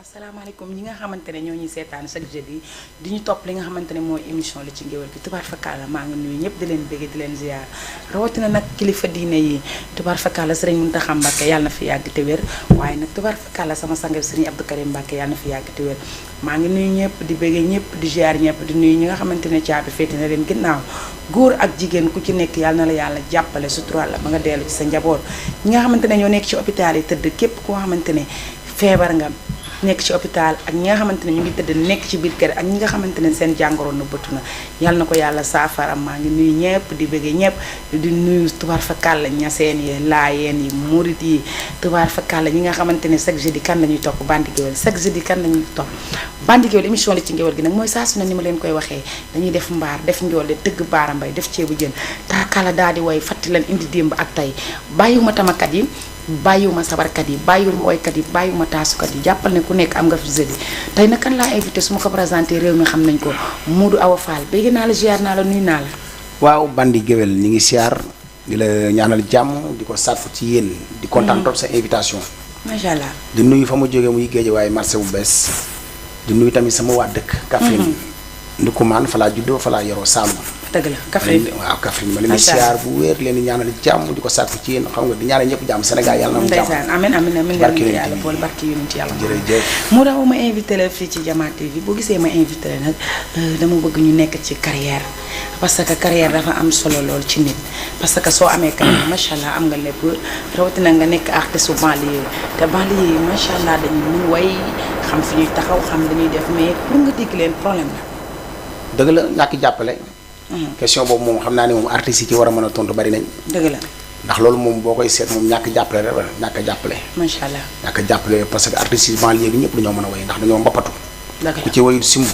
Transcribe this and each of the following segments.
asalaamaaleykum ñi nga xamante ne ñoo ñuy seetaan chaque jeudi di ñu topp li nga xamante ne mooy émission li ci ngéwél gi tubaar fakkaala maa ngi nuyu ñëpp di leen bëgg di leen ziar rawatina nag kilifa diine yi tubaar fakkaala sëriñ Muntaxa Mbàkke yàlla na fi yàgg te wér waaye nag tubaar fakkaala sama sangam sëriñ Abdou Karim Mbàkke yàlla na fi yàgg te wér maa ngi nuyu ñëpp di bëggee ñëpp di ziar ñëpp di nuyu ñi nga xamante ne caabi féete na leen ginnaaw góor ak jigéen ku ci nekk yàlla na la yàlla jàppale sutural la ba nga dellu ci sa njaboot ñi nga xamante ne ñoo nekk ci hôpital yi tëdd képp koo xamante ne feebar nga nekk ci hôpital ak ñi nga xamante ne ñu ngi tëdd nekk ci biir kër ak ñi nga xamante ne seen jàngoro na bëtu na yàlla na ko yàlla saafara maa ngi nuyu ñëpp di bëggee ñëpp di nuyu tubaar fa kàlla ñaseen yi laayeen yi murit yi tubaar fa kàlla ñi nga xamante ne chaque jeudi kan la ñuy topp Bandi Gueweul chaque jeudi kan la ñuy topp Bandi Gueweul émission li ci ngéwél gi nag mooy saa su ne ni ma leen koy waxee dañuy def mbaar def njool de tëgg baara mbay def ceebu jën taakala daal di way fatti leen indi démb ak tey bàyyiwuma tamakat yi bàyyiwuma sabarkat yi bàyyiwuma woykat yi bàyyiwuma taasukat yi jàppal ne ku nekk am nga fi jeudi tey nag kan laa invité su ma ko présenté réew mi xam nañ ko Modou Awa Fall bégg naa la ziar naa la nuyu naa la waaw Bandi Gueweul ñi ngi siyaar di la ñaanal jàmm di ko sàrfu ci yéen di kontaan trop sa invitation macha allah di nuyu fa ma jógee muy géej waaye marché bu bees di nuyu tamit sama waa dëkk Kaffrine Ndoukoumane fa laa juddoo fa laa yoroo Saalum dëgg la Kaffrine waaw Kaffrine ma leen di siyaar bu wéer leen di ñaanal jàmm di ko sàkku ci yéen xam nga di ñaanal ñëpp jàmm Sénégal yàlla na am jàmm ndeysaan amiin amiin amiin barke yàlla bool barke yonent yàlla jërëjëf mu daw ma invité la fii ci Diama TV boo gisee ma invité la nag dama bëgg ñu nekk ci carrière parce que carrière dafa am solo lool ci nit parce que soo amee carrière macha allah am nga lépp rawatina nga nekk artiste banlieue te banlieue yi macha allah dañuy mun way xam fi ñuy taxaw xam dañuy def mais pour nga dégg leen problème la dëgg la ñàkk jàppale question boobu moom xam naa ne moom artistes yi ci war a mën a tontu bari nañ dëgg la ndax loolu moom boo koy seet moom ñàkk jàppale rek ñàkk jàppale macha allah ñàkk jàppale parce que artistes yi banlieue bi ñëpp dañoo mën a way ndax dañoo mbappatu dëgg ku ci wayul simb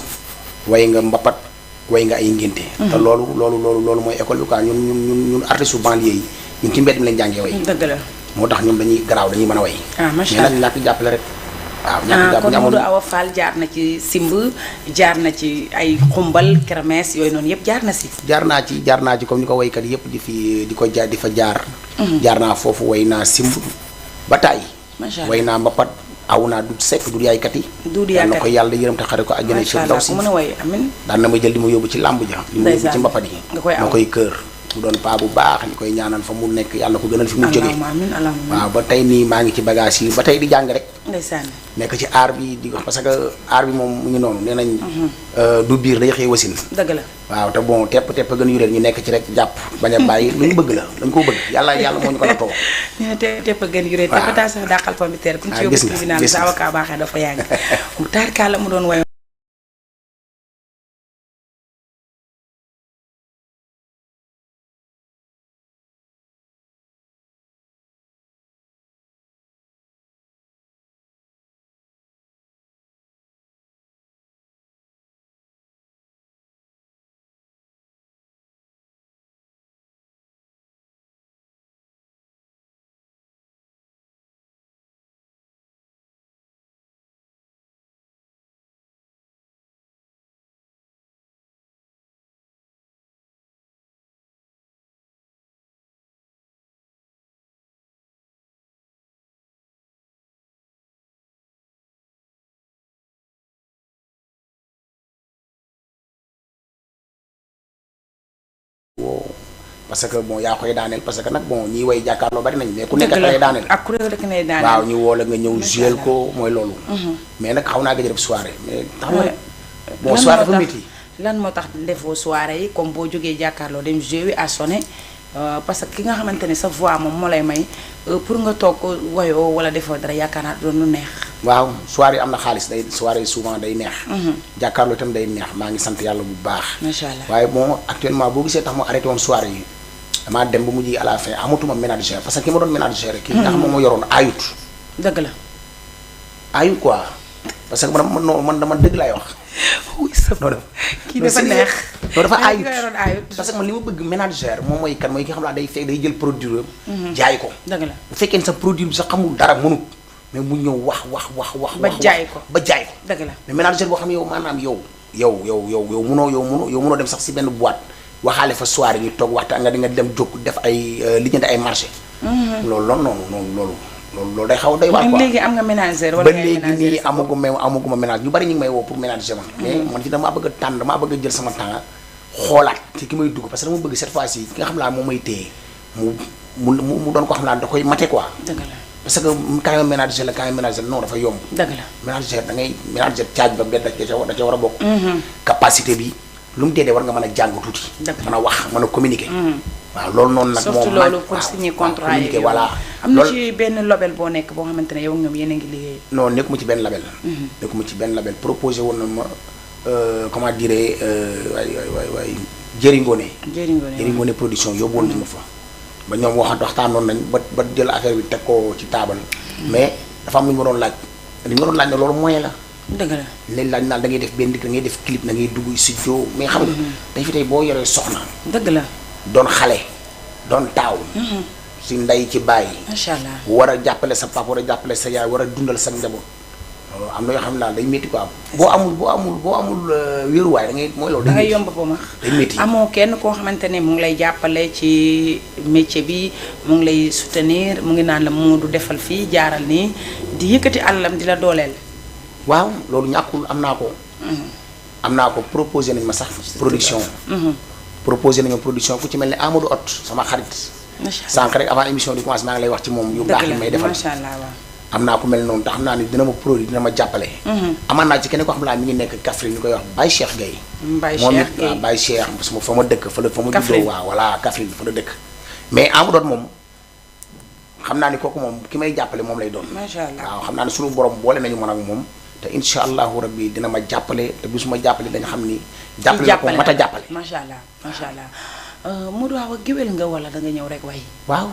way nga mbappat way nga ay ngénte te loolu mooy école bi quoi ñun artistes yu banlieue yi ñun ci mbedd mi lañ jàngee way dëgg la moo tax ñoom dañuy garaaw dañuy mën a way macha mais allah nag ñàkk jàppale rek waaw ñàkk jàpp kon Modou Awa Fall jaar na ci simb jaar na ci ay xumbal kermesse yooyu noonu yëpp jaar na si jaar naa ci comme ni ko waykat yëpp di fa jaar jaar naa foofu way naa simb ba tàyyi macha allah way naa mbapat aw naa du sekk du yaaykat yi yal na ko yàlla yërëm te xare ko àjjana ci daw si mën a way amin daan na ma jël di ma yóbbu ci làmb ja di ma yóbbu ci mbapat yi nga koy aw ma koy kër mu doon paa bu baax ñu koy ñaanal fa mu nekk yàlla ko gënal fi mu jógee waaw ba tey nii maa ngi ci bagage yi ba tey di jàng rek ndeysaan nekk ci aar bi di wax parce que aar bi moom mu ngi noonu nee nañ du biir day xëy wasin dëgg la waaw te bon tepp gën yureel ñu nekk ci rek jàpp bañ a bàyyi lu ñu bëgg la dañ koo bëgg yàlla moo ñu ko la toog nee na tepp gën yureel te ba taa sax dàqal pompiteer ku ñu ci yóbbu tribunal sa avocat baaxee dafa yàgg mu taarkaa la mu doon way parce que bon yaa koy daaneel parce que nag bon ñiy way jàkkaarloo bari nañ mais ku nekk lay daaneel ak ku nekk lay daaneel waaw ñu woo la nga ñëw jouer ko mooy loolu mais nag xaw naa gëj a def soirée mais tax na bon soirée dafa métti lan moo tax defoo soirée yi comme boo jógee jàkkaarloo dem jouer à sonné parce que ki nga xamante ne sa voix moom moo lay may pour nga toog ko wayoo wala defoo dara yaakaar naa doon lu neex waaw soirée am na xaalis day soirée souvent day neex jàkkaarloo itam day neex maa ngi sant yàlla bu baax macha allah waaye bon actuellement boo gisee tax ma arrêté woon soirée yi damaa dem ba mujj à la fin amatuma ménagère parce que ki ma doon ménagère kii ndax moom ma yoroon ayut dëgg la ayut quoi parce que man dama dëgg laay wax. oui sa kii dafa neex. non dafa aayut parce que man li ma bëgg ménagère moom mooy kan mooy ki nga xam ne day fekk day jël produit jaay ko. dëgg la bu fekkee ne sa produit bi sax xamul dara mënut mais mu ñëw wax. ba jaay ko dëgg la mais ménagère boo xam ne yow maanaam yow munoo dem sax si benn boîte waxaale fa soirée ñu toog waxtaan nga di nga dem jóg def ay lijjanti ay marché. loolu day xaw a doy waar quoi. léegi am nga ménagère wala ba léegi nii amaguma ménage ñu bari ñu ngi may woo pour ménager ma. mais man ci damaa bëgg a tànn damaa bëgg a jël sama temps xoolaat ci ki may dugg parce que dama bëgg cette fois ci ki nga xam laa moom may téye mu doon ko xam laa da koy mate quoi. dëgg la parce que quand même ménager non dafa yomb. dëgg la ménager caaj ba da ca war a bokk. capacité bi lu mu dee war nga mën a jàng tuuti. mën a wax mën a communiquer. waaw loolu noonu nag moom surtout loolu pour signer contrat yi voilà. am na ci benn label boo nekk boo xamante ne yow ñoom yéen a ngi liggéey. non nekkuma ci benn label. proposé woon na ma comment dirais waay Jëri Ngoné production yóbbu woon ma fa. ba ñoom waxtaanoon nañ ba jël affaire bi teg ko ci taabal. mais dafa am lu ñu ma doon laaj ne loolu moyen la. dëgg la léegi laaj naan da ngay def benn dikk da ngay def clip da ngay dugg studio mais xam nga. dañ fi tey boo yoree soxna. dëgg la. doon xale doon taaw. si ndey ci bàyyi. macha allah war a jàppale sa papa war a jàppale sa yaay war a dundal sa njaboot. am na yoo xam ne daal day métti quoi boo amul wéeruwaay da ngay mooy loolu. da ngay yomb ba ma day métti amoo kenn koo xamante ne mu ngi lay jàppale ci métier bi mu ngi lay soutenir mu ngi naan la moo du defal fii jaaral nii di yëkkati àllam di la dooleel. waaw loolu ñàkkul am naa ko proposé nañ ma sax production. proposé nañu production ku ci mel ne Amadou Hott sama xarit. macha allah sànq rek avant émission di commencé maa ngi lay wax ci moom. yu baax yi may defal macha allah waaw. am naa ku mel noonu tax xam naa ni dina ma produit dina ma jàppale. amaan naa ci keneen ko xam naa mi ngi nekk Kaffrine ñu koy wax Baye Cheikh Gueye. moom it waaw Baye Cheikh fa ma dëkk fa ma juddoo waaw voilà Kaffrine fa la dëkk. mais Amadou Hott moom xam naa ni kooku moom ki may jàppale moom lay doon. macha allah waaw xam naa ni suñu borom boole nañu mën ak moom te incha allahu rabbi dina ma jàppale te bu su ma jàppale dañu xam ni. jàppale na ko mat a jàppale. macha allah Modou Awa géwél nga wala da nga ñëw rek way. waaw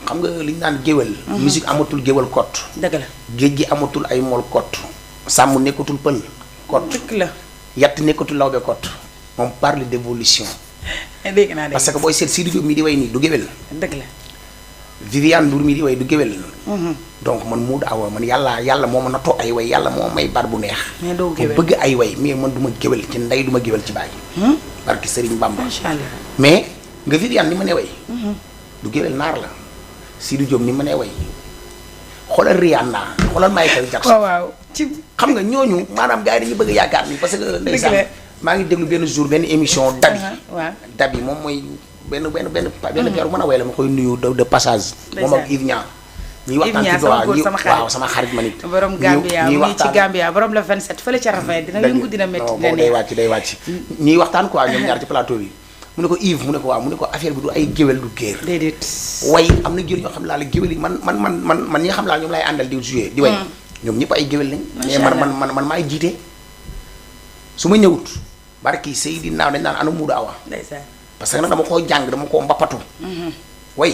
xam nga li ñu naan géwél. musique amatul géwél kott. dëgg la géej gi amatul ay mool kott. sàmm nekkatul pël kott. dëgg la yatt nekkatul lawbe kott. on parle d'évolution. dégg naa parce que booy seet Sidy Diop mi di way nii du géwél. dëgg la. Viviane Ndour mi di way du géwél. donc man Modou Awa man yàlla moo ma natoo ay way yàlla moo may bar bu neex. mais doo géwél bëgg ay way mais man du ma géwél ci ndey du ma géwél ci bàyyi. barki Serigne Bamba. macha allah mais nga Viviane ni ma nee way. du géwél naar la. Sidy Diop ni ma nee way. xoolal Rihanna xoolal Michael Jackson. waaw ci xam nga ñooñu maanaam gars yi dañuy bëgg a yaakaar ni parce que. ndeysaan maa ngi déglu benn jour benn émission. Dabi moom mooy. benn père mën a way la ma koy nuyu de passage. moom ak Yves Niang ñuy waxtaan ci waaw sama xarit ma nit. borom Gambia mu ngi ci Gambia borom la 27 fële ca Rafet dina yëngu dina métti dina neex day wàcc ñuy waxtaan quoi ñoom ñaar ci plateau bi mu ne ko Yves mu ne ko waaw mu ne ko affaire bi du ay géwél du géer déedéet way am na géwél ñoo xam laa la géwél yi man ñi nga xam laa ñoom laay àndal di jouer di way ñoom ñëpp ay géwél lañ mais man maay jiite su ma ñëwut barki Seydi naaw dañ naan ana Modou Awa parce que nag dama koo jàng dama koo mbappatu. way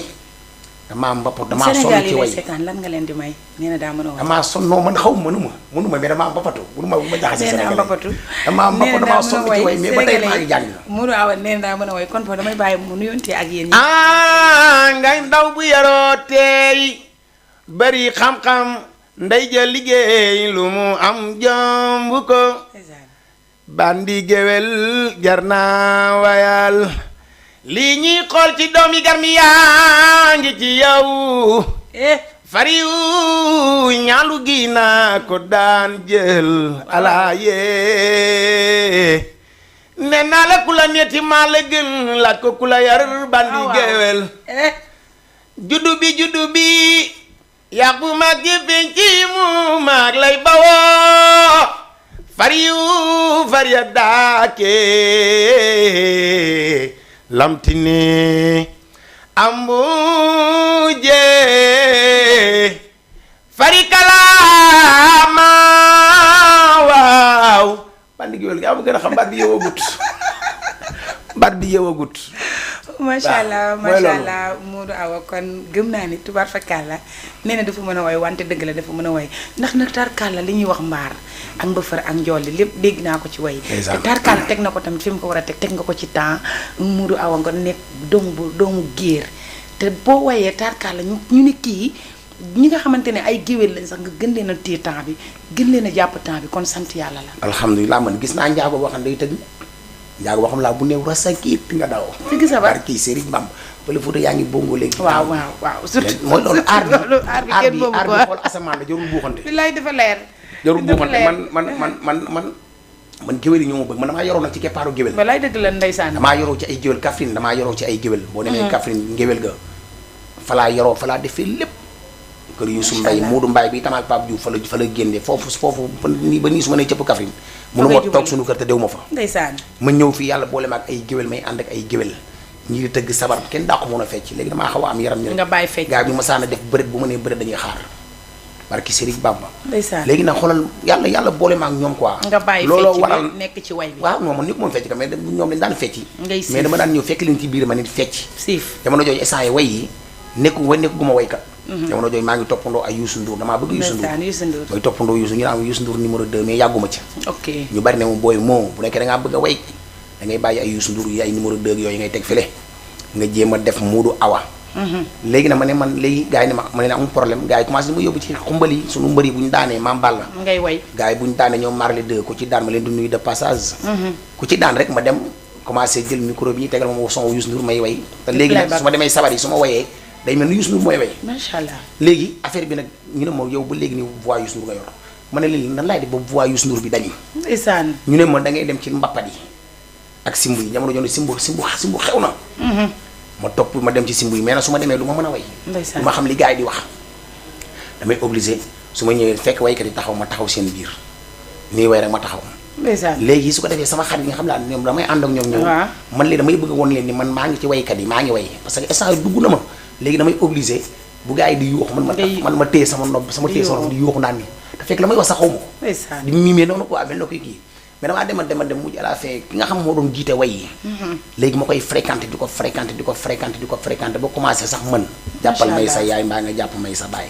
damaa mbappatu damaa sonn ci way Sénégal yi lan nga leen di may nee na daa mën a way. damaa sonn non man xaw ma mënuma mais damaa mbappatu bu ma jaxasee Sénégal mbappatu damaa mbappatu damaa sonn ci way mais ba tey maa ngi jàng. Modou Awa nee na daa mën a way kon foofu damay bàyyi mu nuyonte ak yéen ñi. ngay ndaw bu yaroo teey bari xam-xam ndey ja liggéey lu mu am jomb ko. bandi géwél jar naa wayal. lii ñuy xool ci doom yi gar mi yaa ngi ci yow fariw ñaalu gi naa ko daan jël alaaye ne naa la ku la neeti maa la gën laaj ko ku la yar bandi géwél juddu bi yàq bu mag gi feeñ ci mu mag lay bawoo fariw fariya daake lamtini ambuje fari kalama waaw bandi géwél gi am gën a xam baat bi yeewagut macha allah macha allah Modou Awa kon gëm naa ni tubaar fakkaala nee na dafa mën a woy wante dëgg la dafa mën a woy ndax nag tarkaala li ñuy wax mbaar ak mbëfër ak njolli lépp dégg naa ko ci woy te tarkaala teg na ko tamit fi mu ko war a teg nga ko ci temps Modou Awa nga nekk doomu géer te boo woyee tarkaala ñu ne kii ñi nga xamante ne ay géwél lañ sax nga gën leen a téye temps bi gën leen a jàpp temps bi kon sant yàlla la. alhamdulilah man gis naa njaago boo xam ne day tëgg njaago boo xam laa bu néew rasakiit nga daw. dëgg sa ba kii Serigne Bamba wala Fouta yaa ngi bongo léegi. waaw surtout mooy loolu aar bi kenn boobu ko xool asamaan la jarul buuxante. billaay dafa leer. jarul buuxante man géwél yi ñoo ma bëgg man damaa yoroo nag ci keppaaru géwél. wallaay dëgg la ndeysaan. damaa yoroo ci ay géwél Kaffrine damaa yoroo ci ay géwél. boo demee Kaffrine géwél ga falaa yoroo falaa defee lépp. kër Youssou Mbaye Modou Mbaye bi tamaak Pape Diouf fa la génne foofu nii ba nii su ma nee cëpp Kaffrine mënu ma toog suñu kër te dew ma fa ndeysaan ma ñëw fii yàlla boole ma ak ay géwél may ànd ak ay géwél ñi di tëgg sabar kenn daa ko mën a fecc léegi damaa xaw a am yaram ni nga bàyyi fecc gaa bi ma saana def bëreet bu ma nee bëreet dañuy xaar barki Serigne Bamba ndeysaan léegi nag xoolal yàlla boole ma ak ñoom quoi nga bàyyi looloo fecc waral nekk ci way bi waaw non man ñëpp moom fecc ka mais ñoom dañ daan fecc mais dama daan ñëw fekk leen ci biir ma nit fecc siif jamono jooju instant yi way yi nekku guma waykat jamono jooju maa ngi toppandoo ay Youssou Ndour damaa bëgg Youssou Ndour mooy toppandoo Youssou ñu naan Youssou Ndour numéro 2 mais yàgguma ci ok ñu bari ne moom booy moo bu nekkee da ngaa bëgg a way da ngay bàyyi ay Youssou Ndour yi ay numéro 2 yooyu ngay teg fële nga jéem a def Modou Awa léegi na ma ne man léegi gars yi ne ma ne amul problème gars yi commencé ma yóbbu ci xumbal yi sunu mbëri bu ñu daanee Mame Balla ngay way gars yi bu ñu daanee ñoom Marley 2 ku ci daan ma leen di nuyu de passage ku ci daan rek ma dem commencé jël micro bi tegal ma son Youssou Ndour may way te léegi nag su ma demee sabar yi su ma wayee day mel ni Youssou Ndour mooy way macha allah léegi affaire bi nag ñu ne ma yow ba léegi ni voix Youssou Ndour nga yor ma ne leen nan laay def ba voix Youssou Ndour bi dañu ndeysaan ñu ne ma da ngay dem ci mbappat yi ak simbu yi jamono joon simbu xew na ma topp ma dem ci simbu yi mais nag su ma demee du ma mën a way du ma xam li gars yi di wax damay obligé su ma ñëwee fekk waykat yi taxaw ma taxaw seen biir nii way rek ma taxaw léegi su ko defee sama xarit yi nga xam laa ñoom damay ànd ak ñoom ñëw man léegi damay bëgg woon leen ni man maa ngi ci waykat yi maa ngi way parce que instant dugg na ma léegi damay obligé bu gars yi di yuux man ma téye sama nopp di yuuxu naan ni te fekk la may wax sax xaw ma ko di mimee noonu quoi mel na koy kii mais damaa dem mujj à la fin ki nga xam moo doon jiite way yi léegi ma koy fréquenté di ko fréquenté ba commencé sax mën jàppal may sa yaay mbaa nga jàpp may sa baay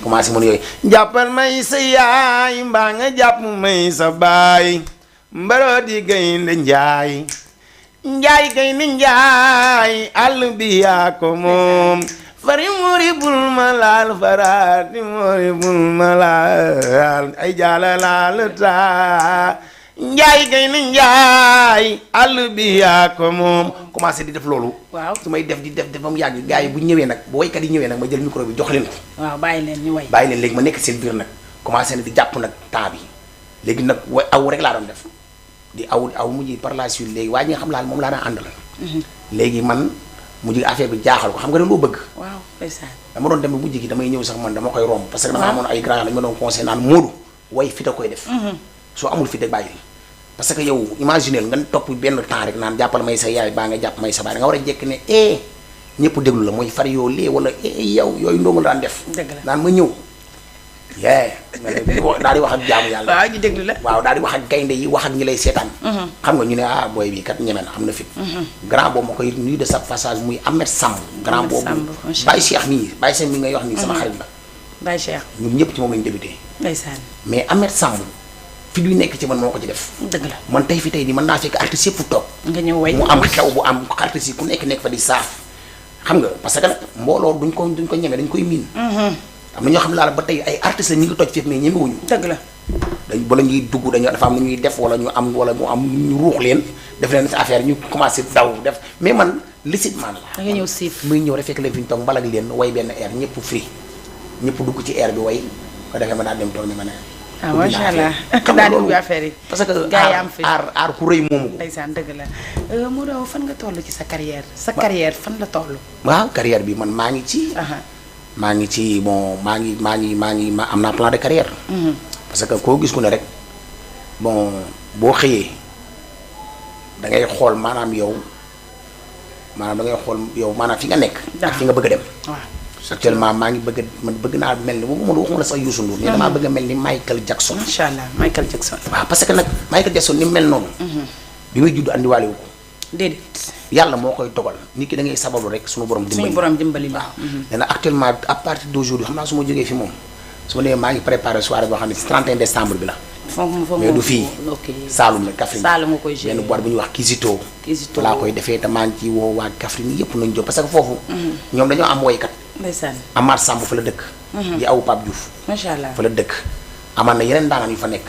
commencé mën yooyu jàppal may sa yaay mbaa nga jàpp may sa baay mbaroo di gaynde njaay gaynde njaay àll bi yaa ko moom fari muri bul ma laal faraati muri bul ma laal ay jaala laal taa gaynde njaay àll bi yaa ko moom commencé di def loolu waaw su may def di def ba mu yàgg gars yi bu ñëwee nag bu waykat yi ñëwee nag ma jël micro bi jox leen ko waaw bàyyi leen ñu way bàyyi leen léegi ma nekk seen biir nag commencé na di jàpp nag temps bi léegi nag way aw rek laa doon def di aw mujj par la suite léegi waaye ñi nga xam laa moom laa daan àndal léegi man mujj affaire bi jaaxal ko xam nga ne loo bëgg waaw ndeysaan dama doon dem ba mujj gi damay ñëw sax man dama koy romb parce que dama amoon ay grand lañu ma doon conseil naan Modou way fi da koy def soo amul fi de bàyyi parce que yow imaginel nga topp benn temps rek naan jàppal may sa yaay baa nga jàpp may sa baay da nga war a jekk ne ñëpp déglu la mooy far yoo lee wala yow yooyu ndongal daan def naan ma ñëw daal di wax ak jaamu yàlla waaw ñu déglu la waaw daal di wax ak gaynde yi wax ak ñi lay seetaan xam nga ñu ne booy bi kat ñeme na am na fit grand boobu ma koy nuyu de sa passage muy Ahmed Samb grand boobu Baye Cheikh nii Baye Cheikh mi ngay wax nii sama xarit la Baye Cheikh ñun ñëpp ci moom lañu débuté ndeysaan mais Ahmed Samb fi du nekk ci man moo ko ci def dëgg la man tey fi tey nii mën naa fekk artiste yëpp toog nga ñëw way mu am xew bu am artiste yi ku nekk fa di saaf xam nga parce que nag mbooloo duñ ko ñeme dañ koy miin am na ñoo xam laal ba tey ay artistes la ñu ngi toj fépp mais ñemewuñu dëgg la dañ bala ñuy dugg dafa am lu ñuy def wala mu am ñu ruux leen def leen ci affaire ñu commencé daw def mais man licitement la da nga ñëw siif muy ñëw rek fekk leen fi ñu toog mbalag leen way benn air ñëpp free ñëpp dugg ci air bi way ko defee ma daal dem toog ni ma ne macha allah daal di ubbi affaire yi parce que gars yi am fi aar ku rëy moomu ko ndeysaan dëgg la Modou fan nga toll ci sa carrière fan la toll waaw carrière bi man maa ngi ci bon maa ngi am naa plan de carrière parce que koo gis ku ne rek bon boo xëyee da ngay xool maanaam fi nga nekk ak fi nga bëgg a dem actuellement maa ngi bëgg naa mel ni boobu man waxuma la sax Youssou Ndour mais damaa bëgg a mel ni Michael Jackson macha allah Michael Jackson waaw parce que nag Michael Jackson ni mu mel noonu bi may judd andiwaale wu ko déedéet yàlla moo koy dogal nit ki da ngay sababu rek suñu borom dimbali la waaw nee na actuellement à partir d'aujourd'hui xam naa su ma jógee fi moom su ma nee maa ngi préparé soirée boo xam ne 31 décembre bi la mais du fii Saalum la Kaffrine Saalum nga koy joué benn boîte bu ñuy wax Kizito laa koy defee te maa ngi ci woo waa Kaffrine yëpp nañ jóg parce que foofu ñoom dañoo am woykat ndeysaan Amar Samb fa la dëkk di awu Pape Diouf macha allah fa la dëkk amaan na yeneen daanaan yu fa nekk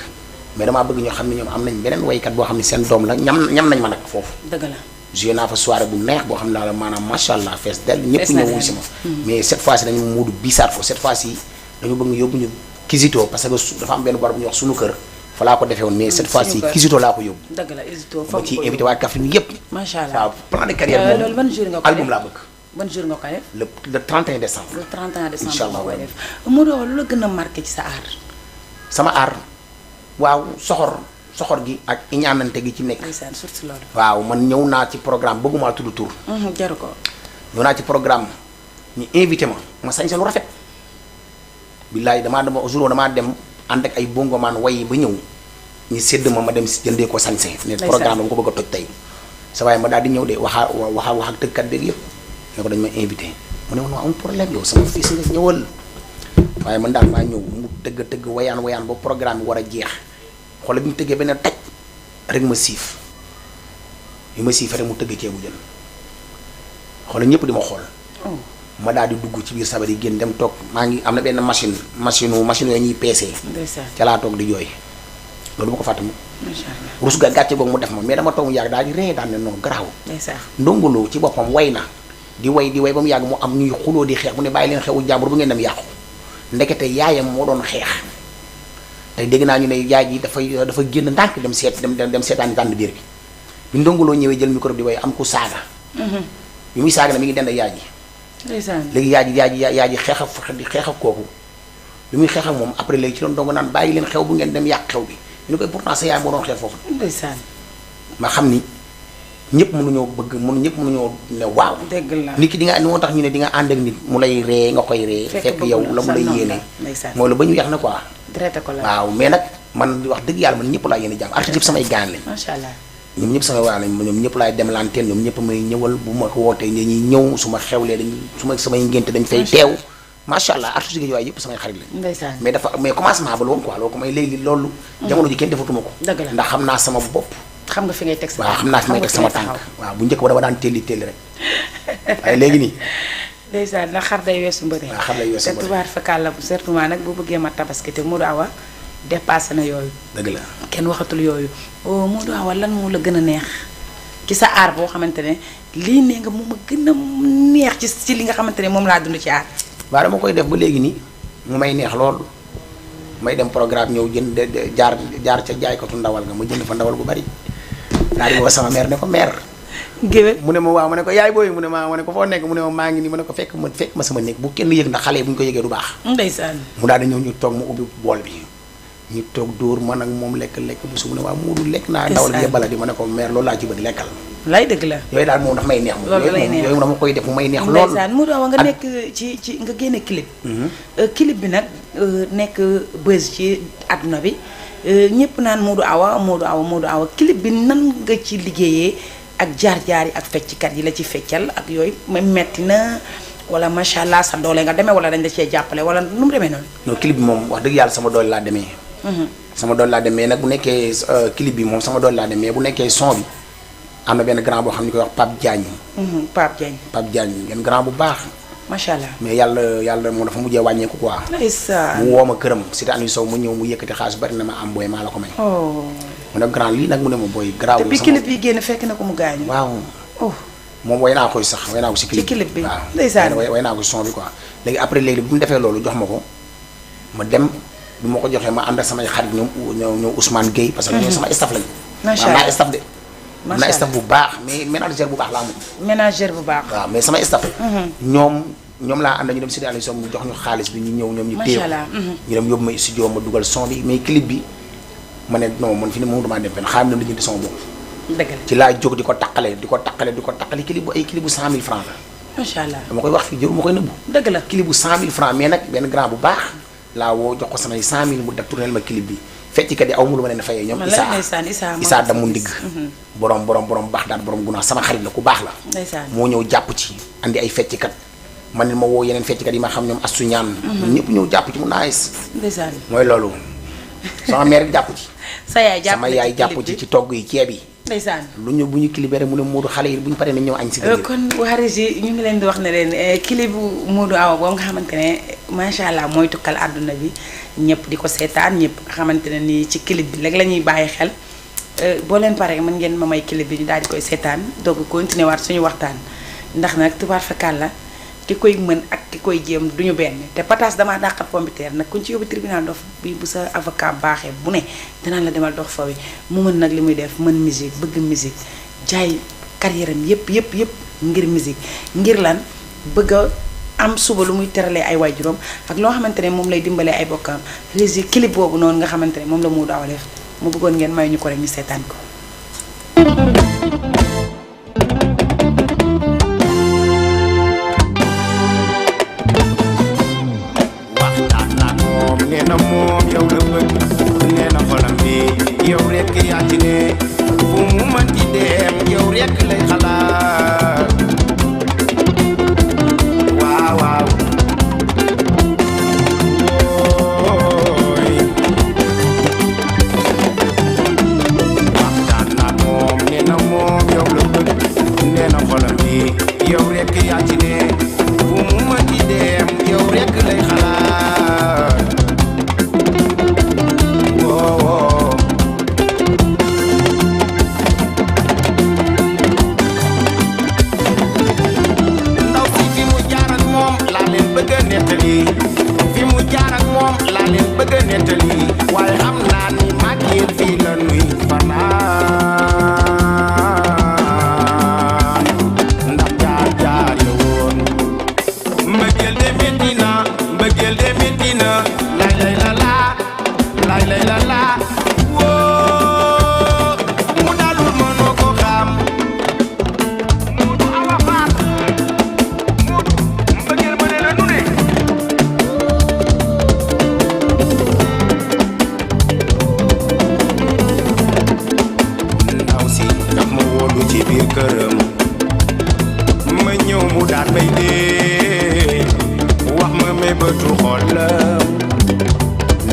mais damaa bëgg ñoo xam ne ñoom am nañ beneen woykat boo xam ne seen doom la ñam nañ ma nag foofu dëgg la joué naa fa soirée bu neex boo xam ne daal maanaam macha allah fees dell ñëpp ñëw wuy si ma mais cette fois ci dañu muudu bisaat ko cette fois ci dañu bëgg yóbbu ñu Kizito parce que dafa am benn bar bu ñuy wax suñu kër fa laa ko defee woon mais cette fois ci Kizito laa ko yóbbu dëgg la Kizito ba ci invité waa Kaffrine yëpp macha allah waaw plan de carrière moom loolu ban jour nga ko album laa bëgg ban jour nga ko def le 31 décembre le 31 décembre incha allah nga koy def Modou Awa lu la gën a marqué ci sa art sama art waaw soxor gi ak iñaanante gi ci nekk ndeysaan surtout loolu waaw man ñëw naa ci programme bëgguma tudd tur jaru ko ñëw naa ci programme ñu invité ma sañ lu rafet billaay damaa dem ànd ak ay bongomaan way ba ñëw ñu sédd ma dem si jëndee ko sañse ne programme dama ko bëgg a toj tey sa waaye ma daal di ñëw de wax ak tëggkat beeg lépp ne ko dañ ma invité mu ne ma amul problème yow sama fils nga ñëwal waaye man daal maa ñëw mu tëgg wayaan ba programme bi war a jeex xoolal bi mu tëggee benn taj rek ma siif bi ma siif rek mu tëgg ceebu jën xoolal ñëpp di ma xool ma daal di dugg ci biir sabar yi génn dem toog maa ngi am na benn machine yooyu ñuy peesee ca laa toog di jooy loolu ma ko fàtte mu rus ga gàcce googu mu def ma mais dama toog mu yàgg daal di ree daan ne noonu garaaw Ndongo Lo ci boppam way na di way ba mu yàgg mu am ñuy xuloo di xeex mu ne bàyyi leen xewu jàmbur bu ngeen dem yàqu ndekete yaayam moo doon xeex tey dégg naa ñu ne yaay ji dafa génn ndànk dem seetaan tànn biir bi Ndongo Lo ñëwee jël micro di way am ku saaga bi muy saaga na mi ngi dend yaay ji léegi yaay ji xeex ak kooku bi muy xeex ak moom après léegi ci doon Ndongo naan bàyyi leen xew bu ngeen dem yàq xew bi ñu ne koy pourtant sa yaay moo doon xeex foofu ma xam ni ñëpp mënuñoo ne waaw nit ki di nga moo tax ñu ne di nga ànd ak nit mu lay ree nga koy ree fekk yow la mu lay yéene mooy la ba ñu yeex na quoi waaw mais nag man wax dëgg yàlla man ñëpp laa yéene jàmm artiste yëpp samay gaan lañ macha allah ñoom ñëpp samay waa lañ ñoom ñëpp laay dem lanteel ñoom ñëpp may ñëwal bu ma ko wootee ñuy ñëw su ma xewlee samay ngénte dañ fay teew macha allah artiste yi waaye yëpp samay xarit lañ mais commencement ba la woon quoi loolu ko may léegi loolu jamono ji kenn defatuma ko ndax xam naa sama bopp xam nga fi ngay teg sa waaw xam naa fi may teg sama tànk waaw bu njëkk ba dama daan telli rek waaye léegi nii ndeysaan ndax xar day weesu mbëre waaw xar day weesu mbëre tubaar fakal la surtout nag bu bëggee ma tabaski te Modou Awa dépassé na yooyu dëgg la kenn waxatul yooyu Modou Awa lan moo la gën a neex ci sa aar boo xamante ne lii nee nga moom a gën a neex ci li nga xamante ne moom laa dund ci aar waaw dama koy def ba léegi nii mu may neex lool may dem programme ñëw jënd jaar ca jaaykatu ndawal nga ma jënd fa ndawal bu bari daal di woo sama mère ne ko mère géwél mu ne ma waaw ma ne ko yaay booy mu ne ma ne ko foo nekk mu ne ma maa ngi nii ma ne ko fekk ma sama néeg bu kenn yëg ndax xale yi bu ñu ko yëgee du baax ndeysaan mu daal di ñëw ñu toog mu ubbi bool bi ñu toog dóor man ak moom lekk bu su mu ne waaw Moodu lekk naa ndawal bi yebala di ma ne ko mère loolu laa ci bëgg lekkal lay dëgg la yooyu daal moom dafa may neex moom yooyu dama koy def mu may neex lool ndeysaan Modou Awa nga nekk ci nga génne clip clip bi nag nekk buzz ci àdduna bi ñëpp naan Modou Awa clip bi nan nga ci liggéeyee ak jaar-jaar yi ak fecckat yi la ci feccal ak yooyu metti na wala macha allah sa doole nga demee wala dañ la cee jàppale wala nu mu demee noonu non clip bi moom wax dëgg yàlla sama doole laa demee sama doole laa demee nag bu nekkee clip bi moom sama doole laa demee bu nekkee son bi am na benn grand boo xam ne koy wax Pape Diagne Pape Diagne ngeen grand bu baax macha allah mais yàlla moom dafa mujjee wàññeeku quoi ndeysaan mu woo ma këram Cité Aliou Sow mu ñëw mu yëkkati xaalis bari na ma am booy maa la ko may mu ne grand lii nag mu ne ma booy garaaw te bi clip bi génn fekk na ko mu gaañu waaw moom way naa koy sax way naa ko si clip bi waaw ndeysaan way naa ko si son bi quoi léegi après léegi bi mu defee loolu jox ma ko ma dem bi ma ko joxee ma ànd ak samay xarit ñoom Ousmane Gueye parce que ñoom sama staff lañu macha allah naa staff de am naa staff bu baax mais ménagère bu baax laa moom ménagère bu baax waaw mais sama staff ñoom laa ànd ñu dem Cité Aliou Sow mu jox ñu xaalis bi ñu ñëw ñoom ñu téew ñu dem yóbbu ma studio ma dugal son bi mais clip bi ma ne non man fi ne moom damaa dem fenn xaaral na li ñu di sama bopp dëgg la ci laa jóg di ko taqale clip bu 100 000 francs la macha allah dama koy wax fii jëru ma koy nëbbu dëgg la clip bu 100 000 francs mais nag benn grand bu baax laa woo jox ko samay 100 000 mu def tournel ma clip bi fecckat yi aw mu lu ma leen fayee ñoom Issa damu ndigg borom baax daal borom gunaa sama xarit la ku baax la moo ñëw jàpp ci andi ay fecckat man ni ma woo yeneen fecckat yi ma xam ñoom astu ñaan ñëpp ñëw jàpp ci mu nice mooy loolu sama mère jàpp ci sama yaay jàpp ci togg yi ceeb yi ndeysaan lu ñu bu ñu clipé mu ne Modou xale yi bu ñu paree nañ ñëw añ si kon waa Régie ñu ngi leen di wax ne leen clip bu Modou Awa boobu nga xamante ne macha allah mooy tukkal àdduna bi ñëpp di ko seetaan ñëpp nga xamante ne nii ci clip bi léegi la ñuy bàyyi xel boo leen paree mën ngeen ma may clip bi ñu daal di koy seetaan doog continuer waat suñu waxtaan ndax nag tubaar fakal la ki koy mën ak ki koy jéem duñu benn te pataas damaa dàqat pompiteer nag kuñ ci yóbbu tribunal dof bi bu sa avocat baaxee bu ne dinaa la demal dox fa wi mu mën nag li muy def mën musique bëgg musique jaay carrière am yëpp ngir musique ngir lan bëgg a am suba lu muy teralee ay waajuram ak loo xamante ne moom lay dimbalee ay bokkam Régie clip boobu noonu nga xamante ne moom la Modou Awa def mu bëggoon ngeen may ñu ko rek ñu seetaan ko. nee na moom yow la bëgg nee na xolam bi yow rekk yaa ci ne fu mu mën di dem yow rekk lay xalaat waaw waaw ooy waxtaan naa moom nee na moom yow la bëgg nee na xolam bi yow rekk yaa ci ne fu mu mën di dem yow rekk lay xalaat ndaw si fi mu jaar ak moom laa leen bëgg a nettali fi mu jaar ak moom laa leen bëgg a nettali waaye xam naa ni mag yéen fii la nuy fanaan ndax jaar ya woon mbëggeel de metti na mbëggeel de metti na lay lay la laa lay lay la laa woo mu dalul mënoo ko xam Modou Awa Fall Modou mbëggeel ma ne la nu ne ndaw si daf ma wóolu ci biir këram ma ñëw mu daan may dee wax ma mébétu xolam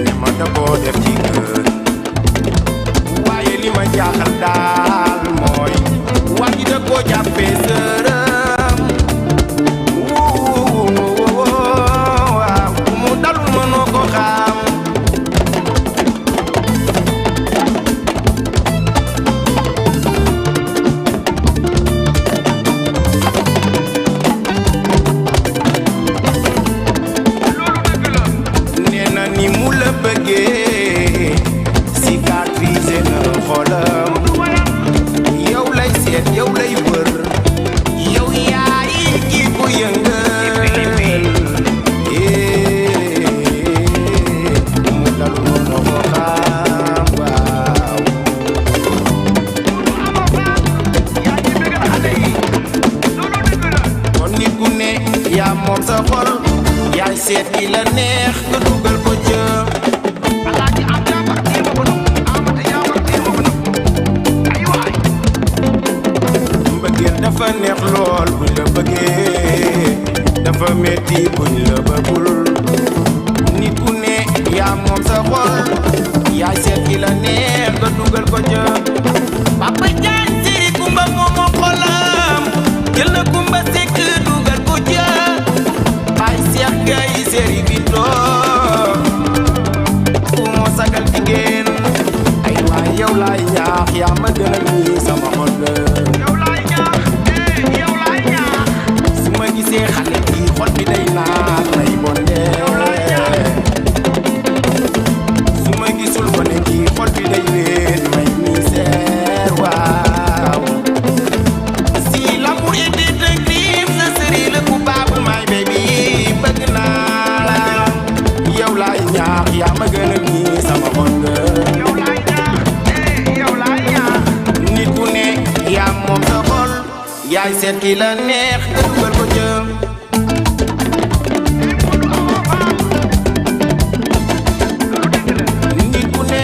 ne ma da koo def ci kër waaye li ma jaaxal daal mooy waa ji da koo jàppee sërëm waaw mu dalul mënoo ko xam nee na ni mu la bëggee cicatriser na xolam yow lay seet yow lay wër yow yaay ki ko yëngal mu dalu mënoo ko xam waaw kon nit ku ne yaa moom sa xol yaay seet ki la neex nga dugal ko ca alaaji am jàmbar téye ma ko nag amata jàmbar téye ma ko nag ay waay mbëggeel dafa neex lool buñ la bëggee dafa metti buñ la bëggul nit ku ne yaa moom sa xol yaay seet ki la neex nga dugal ko ca Papa Jaañ Siri Kumba moomoo xolam jël na Kumba Sekk dugal ko ca ay seex gay séri bi toog ku moo sagal jigéen ay waay yow laay ñaax yaa ma gënal nii sama xol la yow laay ñaax su ma gisee xale bi xol bi day naan may bonde su ma gisul gone gi xol bi day wéet may misère waaw si l'amour était un crime ce serait le coupable my baby bëgg naa la yow laay ñaax yaa ma gënal nii sama xol nga yow laay ñaax nit ku ne yaa moom sa xol yaay seet ki la neex nga dugal ko jëm nit ku ne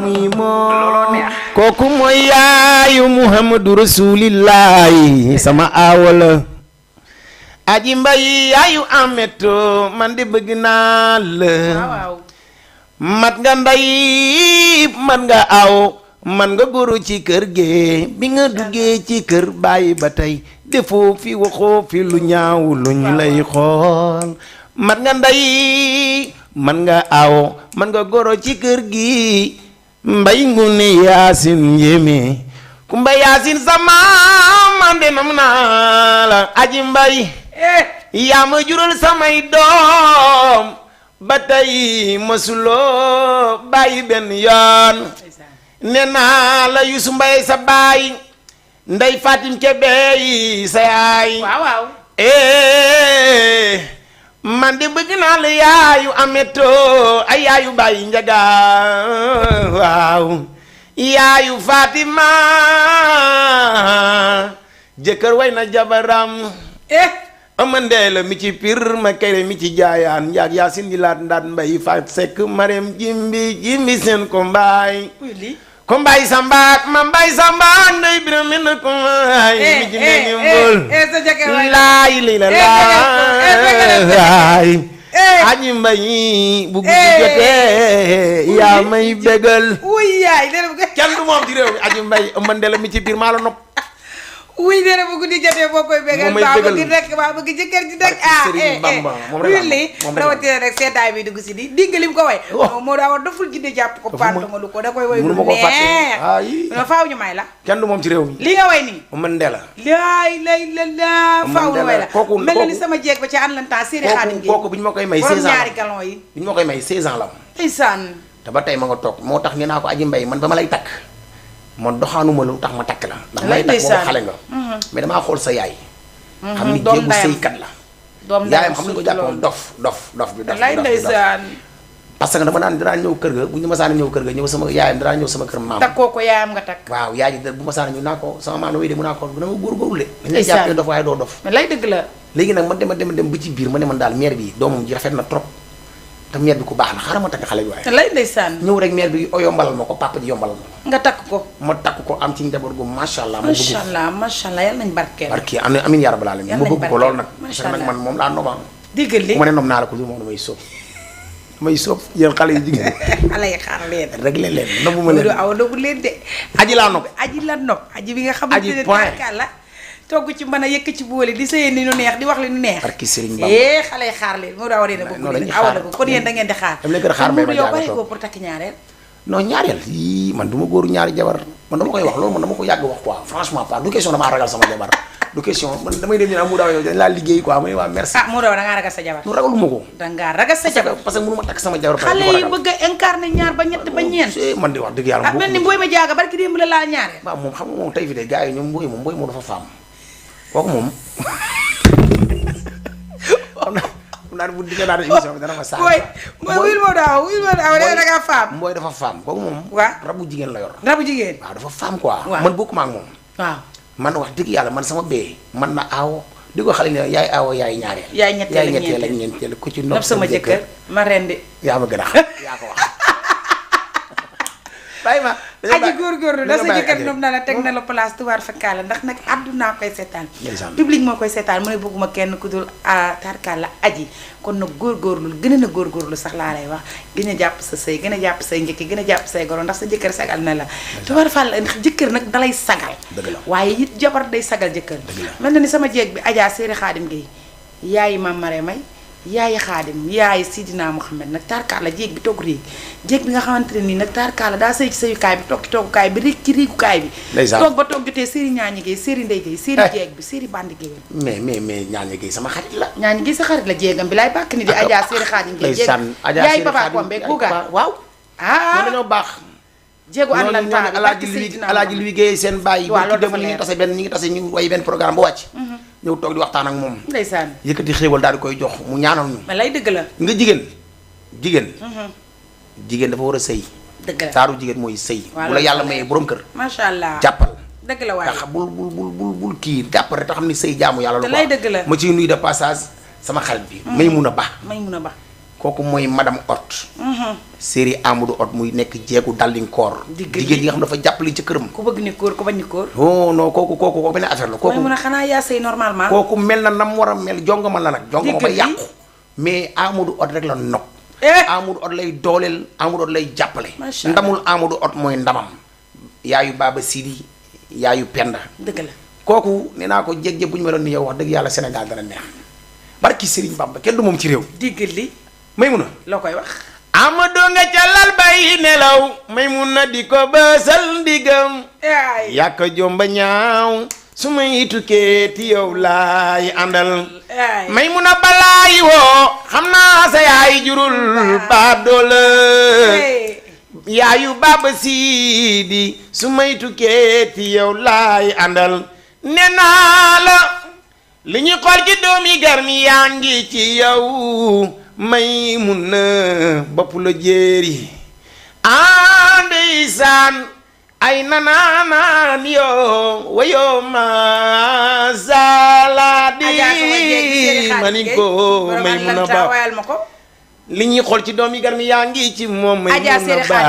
muy moom kooku mooy yaayu muhammadu rasulillahi sama aawala aji mbay yaayu ameto man de bëgg naa la mat nga nday man nga aw man nga góoru ci kër gi bi nga duggee ci kër bàyyi ba tey defoo fi waxoo fi lu ñaaw luñ lay xool mat nga nday man nga aw man nga góoro ci kër gi mbay ngune yaasin yéeme kumba yaasin sama man de nam naa la aji mbay yaa ma jural samay doom ba tey masuloo bàyyi benn yoon nee naa la Yusu Mbay sa baay ndey Fatim Kebe sa yaay waaw man de bëgg naa la yaayu ameto ay yaayu bàyyi njaga waaw yaayu Fatima jëkkër way na jabaram amandee la mi ci pir ma kere mi ci jaayaan njaag yaasin di laat ndaat mbay faat sekk marem jimbi seen ko mbaay ko mbaay sambaak ma mbaay sambaak ndey biram mi na ko mbaay mi ci ndeeni mbul laay lii la laay aji mbay bu guddi jotee yaa may bégal kenn du moom ci réew mi aji mbay amandee la mi ci biir maa la nopp wuy dere bu guddi jotee boo koy bégal baa bëgg rek baa bëgg jëkkër ji rek wulli rawatina rek seddaay bi dugg si di diggalim ko way moo daa war daful jidde jàpp ko pantongalu ko da koy way lu neex faaw ñu may la kenn du moom ci réew mi li nga way nii man de la laay la faaw ñu way la mel na ni sama jeeg ba ci an lan temps séeri xaadim gi kooku bi ñu ma koy may 16 ans ñaari galon yi bi ñu ma koy may 16 ans la ndeysaan te ba tey ma nga toog moo tax nee naa ko aji mbay man ba ma lay takk man doxaanuma lu tax ma takk la ndax lay takk boobu xale nga mais damaa xool sa yaay xam ni jéegu sëykat la yaayam xam ni ko jàppoon dof bi lay ndeysaan parce que dama naan danaa ñëw kër ga bu ñu masaana ñëw kër ga ñëw sama yaayam danaa ñëw sama kër maam takkoo ko yaayam nga takk waaw yaay ji bu masaana ñëw naa ko sama maam wéy de mu naa ko dama góorgóorlu de dañ lay jàppee dof waaye doo dof lay dëgg la léegi nag ma dem ba ci biir ma ne man daal mère bi doomam ji rafet na trop te mère bi ku baax la xaaral ma takk xale bi waaye lay ndeysaan ñëw rek mère bi yombalal ma ko papa ji yombalal ma nga takk ko ma takk ko am ci njaboot gu macha allah macha allah yàlla nañ barkeel barki amin yaa rabbal alamin ma bëgg ko lool nag parce que nag man moom laa noba diggal li ma ne nom naa la ko du moom damay sóob yéen xale yi jigéen xale yi xaar leen rek leen nobbu ma leen aw nobbu leen de aji laa nopp aji bi nga xamante ne la togg ci mën a yëkk ci boole di sëyee ni nu neex di wax li nu neex barki Serigne Bamba xale yi xaar leen moo daa waree na bëgg awa na kon yéen da ngeen di xaar dama leen gën a xaar may ma yow bari ko pour takk ñaareel non ñaareel yii man du ma góoru ñaari jabar man dama koy wax loolu man dama ko yàgg wax quoi franchement pas du question damaa ragal sama jabar du question man damay dem ñu naan mu daaw yow dañ laa liggéey quoi ma ne waa merci mu daaw da ngaa ragal sa jabar nu ragaluma ko da ngaa ragal sa jabar parce que mënu ma takk sama jabar xale yi bëgg a incarné ñaar ba ñett ba ñeent man di wax dëgg yàlla mel ni mbooy ma jaaga barki démb la laa ñaareel waaw moom xam nga moom tey fi de gars yi ñoom mbooy moom dafa faam kooku moom xam naa bu diggee daal émission bi dana ma saa wil moo daaw da ngaa faam mbooy dafa faam kooku moom waaw rabu jigéen la yor rabu jigéen waaw dafa faam quoi man bokkuma ak moom waaw man wax dëgg yàlla man sama bee man na aawo di ko xale ne yaay aawo yaay ñaareel yaay ñetteel ak ñeenteel ku ci nopp sama jëkkër ma rendi yaa ma gën a xam yaa ko wax bàyyi ma aji góorgóorlu da sa jëkkër noom na la teg na la place tubaar fakkaala ndax nag àdduna koy seetaan public moo koy seetaan mu ne bëgguma kenn ku dul tarkaala aji kon nag góorgóorlu gën a na góorgóorlu sax laa lay wax gën a jàpp sa sëy gën a jàpp say njëkki gën a jàpp say goro ndax sa jëkkër sagal na la tubaar fall jëkkër nag dalay sagal waaye it jabar day sagal jëkkër mel na ni sama jeeg bi Adja Séeri Xaadim Gueye yaayi Mam Mare May yaayi Xaadim yaayi Sidina Muhammad nag tarkaala jéeg bi toog réeg jéeg bi nga xamante ne nii nag tarkaala daa sëy ci sëyukaay bi toog ci toogukaay bi réeg ci réegukaay bi toog ba toog jotee séeri ñaañi Gueye séeri Ndey Gueye séeri jeeg bi séeri bandi Gueye mais ñaañi Gueye sama xarit la ñaañi Gueye sa xarit la jéegam bi laay bàkk ni di Adja Séeri Xaadim Gueye jéeg yaayi Papa Kombe Bouga waaw dañoo baax jéegu an lan taa alaaji Louis Gueye seen bàyyi bu dem ñi ngi tase ñu way benn programme ba wàcc ñëw toog di waxtaan ak moom ndeysaan yëkkati xéewal daal di koy jox mu ñaanal ñu ma lay dëgg la nga jigéen dafa war a sëy dëgg la taaru jigéen mooy sëy bu la yàlla mayee borom kër macha allah jàppal dëgg la waaye tax bul kii jàppal rek te xam ni sëy jaamu yàlla te lay dëgg la ma ciy nuyu de passage sama xarit bi may mun a ba kooku mooy madame Hott. série Amadou Hott muy nekk jeegu dallinkoor. jigéen yi nga xam dafa jàppale ci këram. ku bëgg ni kóor ku bañ ni kóor. non non kooku benn affaire la. kooku mooy mun a xanaa yaa sëy normalement. kooku mel na nam war a mel jongama la nag. jongama ba yàqu. mais Amadou Hott rek la nopp. Amadou Hott lay dooleel Amadou Hott lay jàppale. ndamul Amadou Hott mooy ndamam. yaayu Baba Sidi yaayu Penda. dëgg la kooku nee naa ko jéeg bu ñu meloon ni yow wax dëgg yàlla Sénégal dana neex. barki Serigne Bamba kenn du moom ci réew. diggal li may mun a. loo koy wax. Amadou nga ca lal bay nelaw may mun a di ko bësal ndigam. yàq jomba ñaaw su may tukkee ti yow laay àndal. may mun a balaay woo xam naa sa yaay jurul baab doole. yaayu Baba Sidi su may tukkee ti yow laay àndal. nee naa la li ñuy xool ci doomi garmi yaa ngi ci yow may mun na bopp la jéeri ndeysaan ay nanaanaan yoo wayoo ma saladi mani ko may mun a ba li ñuy xool ci doomi garmi yaa ngi ci moom may mun a ba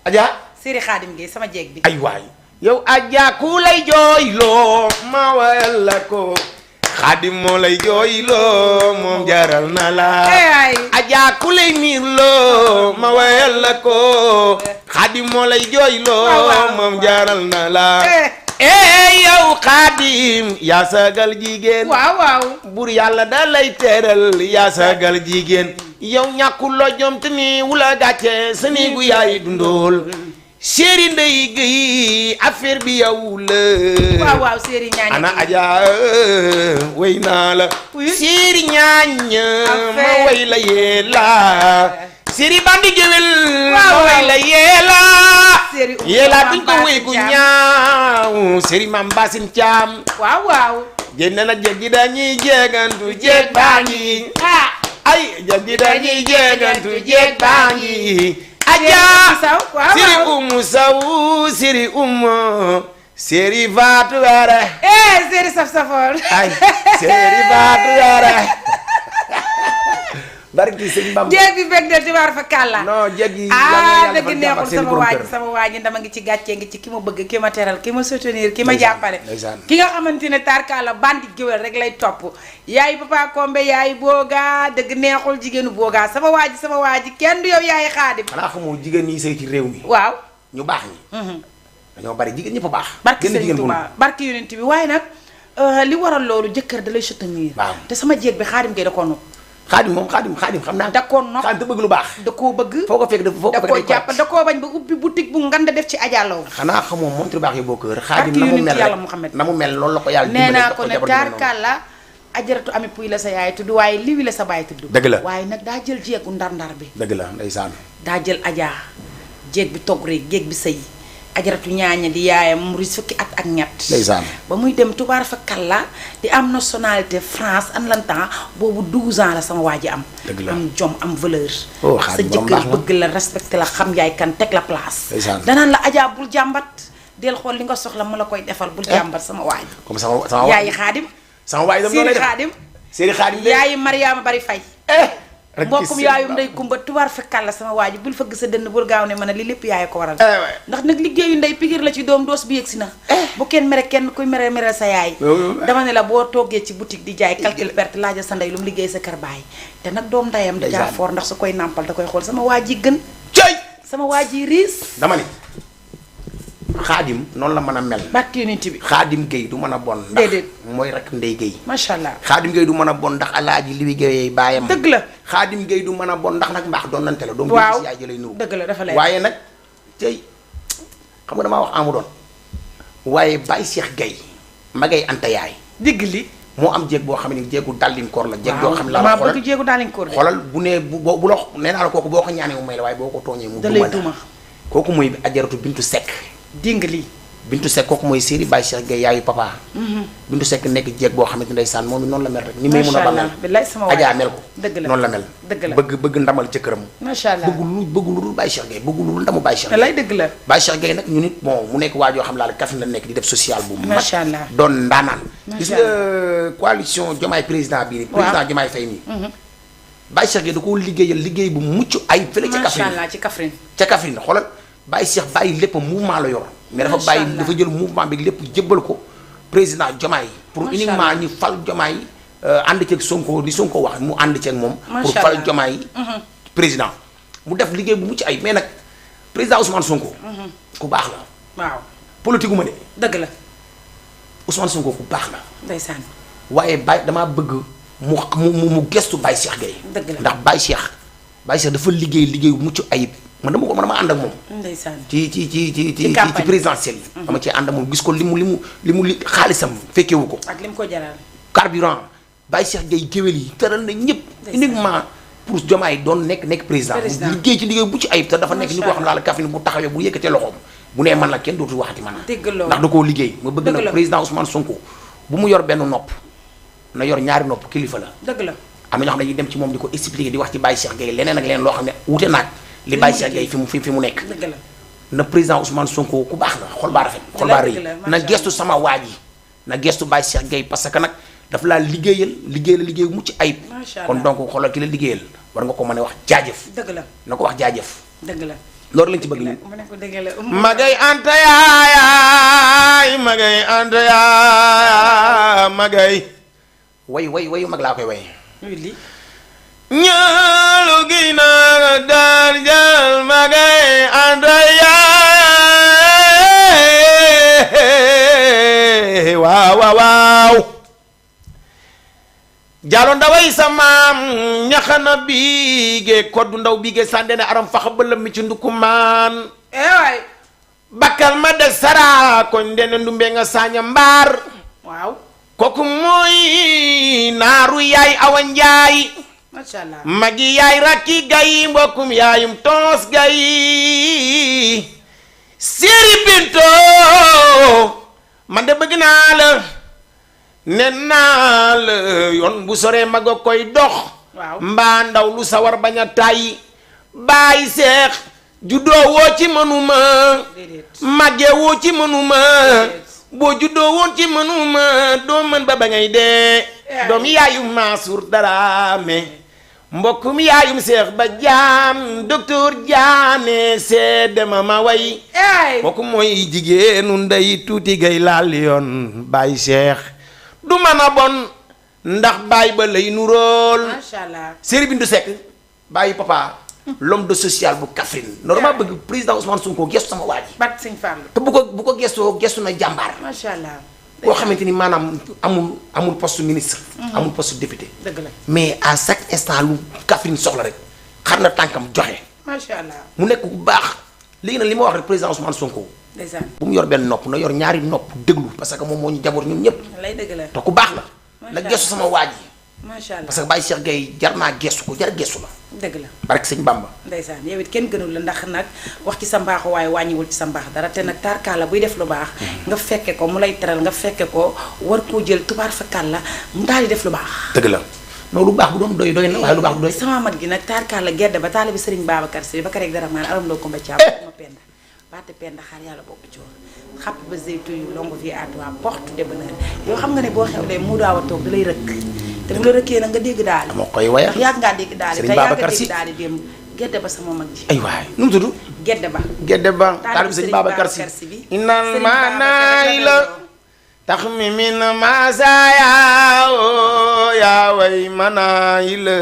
Adja Séri Xaadim Gueye sama jeeg bi ay waay yow Adja ku lay jooyloo ma wayal la ko Xaadim moo lay jooyloo moom jaral na la Adja ku lay miirloo ma wayal la ko Xaadim moo lay jooyloo moom jaral na la yow Xaadim yaa sagal jigéen waaw bur yàlla da lay teral yaa sagal jigéen yow ñàkkuloo jom te ni wula gàcce sa néegu yaay dundool Séri Ndeye Gueye affaire bi yow la. waaw Séri ñaañ. ana Adja way naa la. Séri ñaañ. ma way la yeela. Séri bandi géwél. ma way la yeela. Séri yeela duñ ko way gu ñaaw. Séri Mam Basin Caam. waaw. génn na jeg gi dañuy jeegantu jeeg baa ngi. ay jeg gi dañuy jeegantu jeeg baa ngi. Adja Séri Umu Saw Séri Umu Séri Fatou Wara Séri saf safoor ay Séri Fatou Wara barki sëñ Bamba jéeg bi bëgg na tibaar fa kàlla non jéeg yi dëgg neexul sama waaji dama ngi ci gàccee ngi ci ki ma bëgg ki ma teral ki ma soutenir ki ma jàppale ki nga xamante ne tarkalla bandi géwél rek lay topp yaay Papa Kombe yaay booga dëgg neexul jigéenu booga sama waaji kenn du yow yaay Xaadim xanaa xamoo jigéen ñi sëy ci réew mi waaw ñu baax ñi dañoo bari jigéen ñëpp a baax barki Sëriñ Tuubaa barki yonent bi waaye nag li waral loolu jëkkër da lay soutenir te sama jéeg bi Xaadim Gueye da koo nopp Xaadim xam naa da koo nopp Xaadim te bëgg lu baax da koo bëgg foo ko fekk da koo jàpp da koo bañ ba ubbi boutique bu ngand def ci ajalaw xanaa xamoo moom ci lu baax yi boo kër Xaadim na mu mel rek na mu mel loolu la ko yàlla nee naa ko ne tarkalla ajaratu ami puy la sa yaay tudd waaye liwi la sa baay tudd dëgg la waaye nag daa jël jéegu ndar-ndar bi dëgg la ndeysaan daa jël Adja jéeg bi togg rek jéeg bi sëy ajaratu ñaaña di yaayam mu ris fukki at ak ñett ndeysaan ba muy dem tubaar fa kalla di am nationalité France an lantan boobu 12 ans la sama waa ji am am jom am valeur sa jëkkër bëgg la respecté la xam yaay kan teg la place danaan la Adja bul jàmbat del xool li nga soxla mu la koy defal bul jàmbat sama waa ji comme sama yaayi Xaadim sama waay Séri Xaadim yaayi Mariama Bari Fay mbokkum yaayum ndey kumba tubaar fekkal la sama waa ji bul fëgg sa dënn bul gaaw ne mën a li lépp yaay ko waral ndax nag liggéeyu ndey pigir la ci doom doos bi yegsi na bu kenn mere kenn kuy mere sa yaay dama ne la boo toggee ci boutique di jaay calcul perte laaja sa ndey lu mu liggéey sa kër baay te nag doom ndeyam da jaa foor ndax su koy nàmpal da koy xool sama waa ji gën cay sama waa ji riis dama ni Xaadim noonu la mën a mel barki yonent bi Xaadim Gueye du mën a bon ndax mooy rek Ndey Gueye macha allah Xaadim Gueye du mën a bon ndax alaaji Liwi Gueye baayam dëgg la Xaadim Gueye du mën a bon ndax nag mbaax doon nante la doom bi si yaay jëlay nuru dëgg la dafa leer waaye nag tey xam nga damaa wax amu doon waaye Baye Cheikh Gueye ma Gueye anta yaay digg li moo am jéeg boo xam ne jéegu dàllinkoor la jéeg boo xam ne la bëgg jéegu dàllinkoor xoolal bu ne bu la nee naa la kooku boo ko ñaanee mu may la waaye boo ko tooñee mu duma kooku mooy ajaratu Bintu Seck dégg lii Bintu Seck kooku mooy Séri Baye Cheikh Gueye yaayu papa Bintu Seck nekk jeeg boo xamante ndeysaan moom it noonu la mel rek ni may mun a ba mel Adja mel ko noonu la mel bëgg ndamal jëkkëram macha allah bëgg lu dul Baye Cheikh Gueye bëgg lu dul ndamu Baye Cheikh Gueye lay dëgg la Baye Cheikh Gueye nag ñu nit bon mu nekk waajoo xam laa la kaf na nekk di def social bu macha allah doon ndaanaan gis nga coalition Diomaye président bii président Diomaye Faye nii Baye Cheikh Gueye da koo liggéeyal liggéey bu mucc ay fële ca Kaffrine macha allah ci Kaffrine. ca Kaffrine xoolal Baye Cheikh bàyyi lépp mouvement la yor. mais dafa bàyyi dafa jël mouvement bi lépp jébbal ko président Diomaye. pour uniquement ñu fal Diomaye ànd ceeg Sonko di Sonko wax mu ànd ceeg moom. pour fal Diomaye président. mu def liggéey bu mucc ay mais nag président Ousmane Sonko. ku baax la. waaw politique gu ma de. dëgg la. Ousmane Sonko ku baax la. ndeysaan. waaye Baye damaa bëgg mu gestu Baye Cheikh Gueye. dëgg la ndax Baye Cheikh dafa liggéey bu mucc ayib man dama ànd ak moom. ndeysaan ci présidentielle yi. dama cee ànd ak moom gis ko li mu xaalisam fekkewu ko. ak li mu ko jaral. carburant Baye Cheikh Gueye géwél yi tëral na ñëpp. uniquement pour Diomaye doon nekk président. liggéey ci liggéey bu ci ayib te dafa nekk ni ko xam naa la Kaffrine bu taxawee bu yëkkatee loxoom bu nee man la kenn dootul waxati man. dëgg loolu ndax da koo liggéey. ma bëgg nag président Ousmane Sonko bu mu yor benn nopp na yor ñaari nopp kilifa la. dëgg la am na ñoo xam ne dañuy dem ci moom di ko expliquer di wax ci Baye Cheikh Gueye leneen ak leneen loo xam ne wute naag li Baye Cheikh Gueye fi mu nekk. dëgg la na président Ousmane Sonko ku baax la xol baa rafet. xol baa rëy na gestu sama waa ji na gestu Baye Cheikh Gueye parce que nag dafa laa liggéey mucc ayib. kon donc xoolal ki la liggéeyal war nga ko mën a wax jaajëf. dëgg la na ko wax jaajëf. dëgg la loolu lañ ci bëgg ñu. mu ne ko dëgg la magay anta yaay magay anta yaay magay. way mag laa koy way. ñaalu gi naa daan jël magay anta yaay waaw jaalo ndaway sa maam ñaxana biige koddu ndaw biige sànde ne aram faxa bëlëm mi ci ndukumaan waay bakkal ma de sara koñ ndene ndumbe nga saaña mbaar waaw kooku mooy naaru yaay awa njaay macha allah magi yaay rakki gay mbokkum yaayum toos gay séeri binto man de bëgg naa la ne naa la yoon bu soree mag a koy dox. waaw mbaa ndaw lu sawar bañ a tàyyi Baye Cheikh juddoo woo ci mënuma màggee woo ci mënuma boo juddoo woon ci mënuma doo mën ba ngay dee doom yaayum Mansour Daraame mbokkum yaayum Cheikh ba jaam docteur Diané seede ma way kooku mooy jigéenu ndey tuuti gay laal yoon Baye Cheikh du mën a bon ndax Baye ba lay nuróol. macha allah Serigne Bintou Seck Baye papa l'homme de social bu Kaffrine. normalement bëgg président Ousmane Sonko gestu sama waa ji. bat sëñ Fall. te bu ko gestoo gestu na jàmbaar. macha allah. koo xamante ni maanaam amul poste ministre. amul poste député. dëgg la mais à chaque instant lu Kaffrine soxla rek xar na tànkam joxe. macha allah mu nekk bu baax léegi nag li ma wax rek président Ousmane Sonko. ndeysaan bu mu yor benn nopp na yor ñaari nopp déglu parce que moom moo ñu jaboot ñun ñëpp. lay dëgg la te ku baax la. na gestu sama waa ji. macha allah parce que Baye Cheikh Gueye jar naa gestu ko jar gestu la. dëgg la barke sëñ Bamba. ndeysaan yow it kenn gënul la ndax nag wax ci sa mbaaxu waaye wàññiwul ci sa mbaax dara te nag tarkaala buy def lu baax nga fekke ko mu lay teral nga fekke ko war koo jël tubaar fakal la mu daal di def lu baax. dëgg la non lu baax bu doon doy na waaye lu baax du doy. sama mat gi nag tarkaala gedd ba taalibi Serigne Babacar Sy ba ka rek dara maan aram loo ko mba caam ma penda baate penda xaar yàlla boobu coor xapp ba zeytu yu longu fii à toi porte de bonheur yow xam nga ne boo xewlee mu daaw a toog da lay rëkk te bu la rëkkee nag nga dégg daal dama koy wayal ndax yàgg ngaa dégg daal Serigne Babacar Sy te yàgg dégg daal démb gedde ba sama mag ji ay waay nu mu tudd gedde ba taalibi sëñ Babacar Sy inal maanaay la tax mi min maasaya yaa way manaay la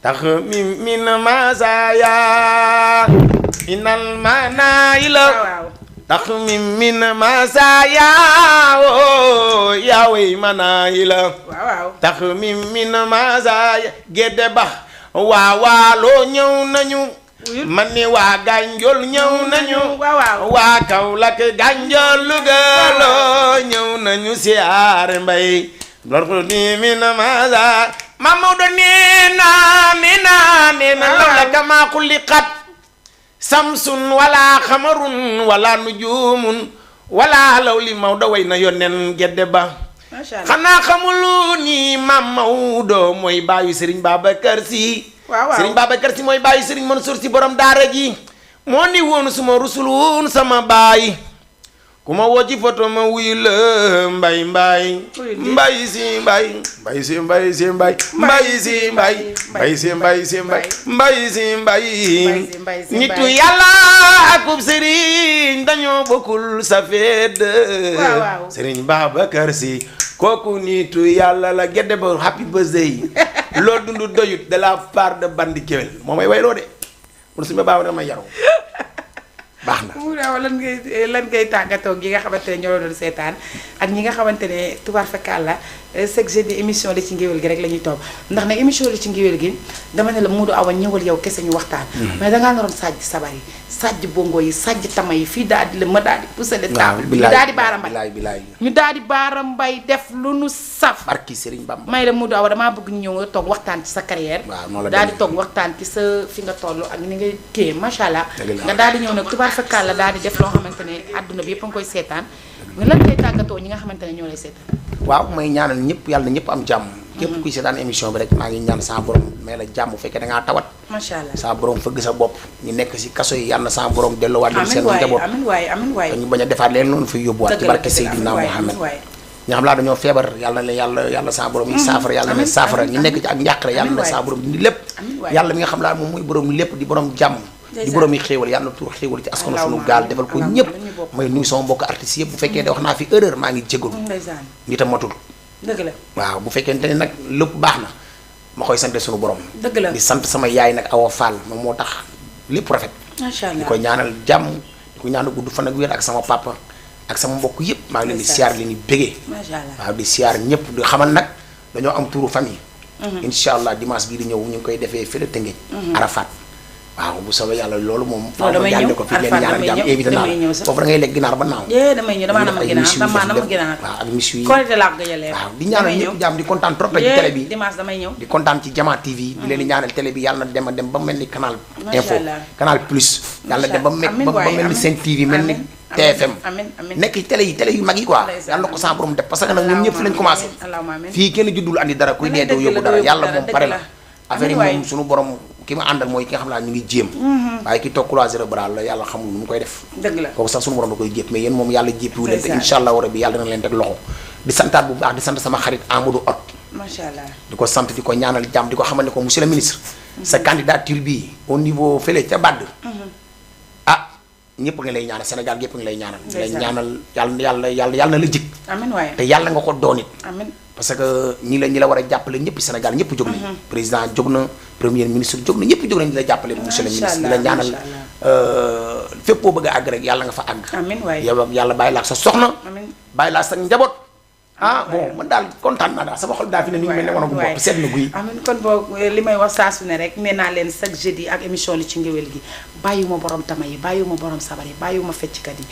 tax mi min maasaya inal maanaay la tax mi min maasaya yaa way manaay la tax mi min maasaya gedde ba waawaaloo ñëw nañu man ni waa Gànjool ñëw nañu waa Kaolack Gànjool Lougaloo ñëw nañu siyaare mbay lor ni min maasa Mamadou nee na law la kama xuliqat samsun wala xamarun wala nujumun wala law li Maodo way na yonen gedde ba xanaa xamulu ni Mam Maodo mooy baayu Serigne Babacar Sy Serigne Babacar Sy mooy baayu Serigne Mansour Sy borom daara ji moo ni woon suma rusul woon sama baay ku ma woo ci photo ma wuyu la mbay mbay mbay si mbay mbay si mbay si mbay mbay si mbay mbay si mbay si mbay mbay si mbay nitu yàlla akub sëriñ dañoo bokkul safeed sëriñ Babacar Si kooku nitu yàlla la gedde ba happy birthday loo dundu doyut de la part de Bandi Géwél moo may wayloo de mun suñu baaw dama yaru baax na mu raw lan ngay tàggatoo gi nga xamante ne ñoo doon seetaan ak ñi nga xamante ne tubaar fakkaal la chaque jeudi émission li ci ngéwél gi rek la ñuy toog ndax nag émission li ci ngéwél gi dama ne la Modou Awa ñëwal yow kese ñu waxtaan mais dangaa naroon sàjj sabar yi sàjj bongo yi sàjj tama yi fii daal di la ma daal di pusale table ñu daal di baara mbay ñu daal di baara mbay def lu nu saf barki Serigne Bamba may la Modou Awa damaa bëgg ñu ñëw nga toog waxtaan ci sa carrière daal di toog waxtaan ci sa fi nga toll ak ni nga kii macha allah nga daal di ñëw nag tubaar fakkaal la daal di def loo xamante ne àdduna bi yëpp a ngi koy seetaan nga lan ngay tàggatoo ñi nga xamante ne ñoo lay seetaan waaw may ñaanal ñëpp yàlla na ñëpp am jàmm képp kuy seetaan émission bi rek maa ngi ñaan sa borom may la jàmm bu fekkee da ngaa tawat macha allah sa borom fëgg sa bopp ñu nekk si kaso yi yàlla na sa borom delloowaat leen seen njaboot amiin waay te ñu bañ a defaat leen noonu fi yóbbuwaat ci barke Seydina Muhammad ñi xam laa dañoo feebar yàlla na leen yàlla sa borom yi saafara yàlla na leen saafara ñu nekk ci ak njàqare yàlla na sa borom dindi lépp yàlla mi nga xam laa moom mooy borom lépp di borom jàmm di borom yi xéewal yàlla na tuur xéewal ci askanu sunu gaal defal ko ñëpp may nuyu sama mbokk artistes yëpp bu fekkee de wax naa fi erreur maa ngi jégalu nit a matul dëgg la waaw bu fekkente ne nag lépp baax na ma koy sant sunu borom dëgg la di sant sama yaay nag Awa Fall moom moo tax lépp rafet macha allah di ko ñaanal jàmm di ko ñaanal gudd fan ak wér ak sama papa ak sama mbokk yëpp maa ngi leen di siyaar leen di bégee macha allah waaw di siyaar ñëpp di xamal nag dañoo am turu famille incha allah dimanche bii di ñëw ñu ngi koy defee fële Tëngéej Arafat waaw bu soobee yàlla loolu moom faaw ma jàll ko fi leen ñaanal jàmm évité naa foofu da ngay lekk ginaar ba naaw damay ñëw damaa nam ginaar waaw ak miss yi korité laa ko gëjalee waaw di ñaanal ñëpp jàmm di kontaan trop ci télé bi dimanche damay ñëw di kontaan ci Jama TV di leen di ñaanal télé bi yàlla na dem a dem ba mel ni canal info canal plus yàlla dem ba mel ni Sen TV mel ni TFM nekk ci télé yu mag yi quoi yàlla na ko sa borom def parce que nag ñoom ñëpp fi lañ commencé fii kenn juddul andi dara kuy dee doo yóbbu dara yàlla moom pare la affaire yi moom suñu borom ki ma àndal mooy ki nga xam naa ñu ngi jéem waaye ki toog croiser le bras la yàlla xamul nu mu koy def dëgg la kooku sax suñu borom da koy jépp mais yéen moom yàlla jéppiwu leen te insha allahu rabbi yàlla dana leen teg loxo di santaat bu baax di sant sama xarit Amadou Hott macha allah di ko sant di ko ñaanal jàmm di ko xamal ne ko monsieur le ministre sa candidature bi au niveau fële ca Bade ñëpp nga lay ñaanal Sénégal yëpp nga lay ñaanal lay ñaanal yàlla na la jik amiin waay te yàlla nga ko doon it amiin parce que ñi la war a jàppale ñëpp Sénégal ñëpp jóg nañ président jóg na premier ministre jóg na ñëpp jóg nañ di la jàppale monsieur le ministre di la ñaanal fépp boo bëgg a àgg rek yàlla nga fa àgg amiin waay yow ak yàlla bàyyi laa sa soxna amiin bàyyi laa sa njaboot bon man daal kontaan naa daal sama xol daa fi ne ni mel ne wanagu bopp seet na guy amiin kon boog li may wax saa su ne rek nee naa leen chaque jeudi ak émission li ci ngéwél gi bàyyiwuma borom tama yi bàyyiwuma borom sabar yi bàyyiwuma fecckat yi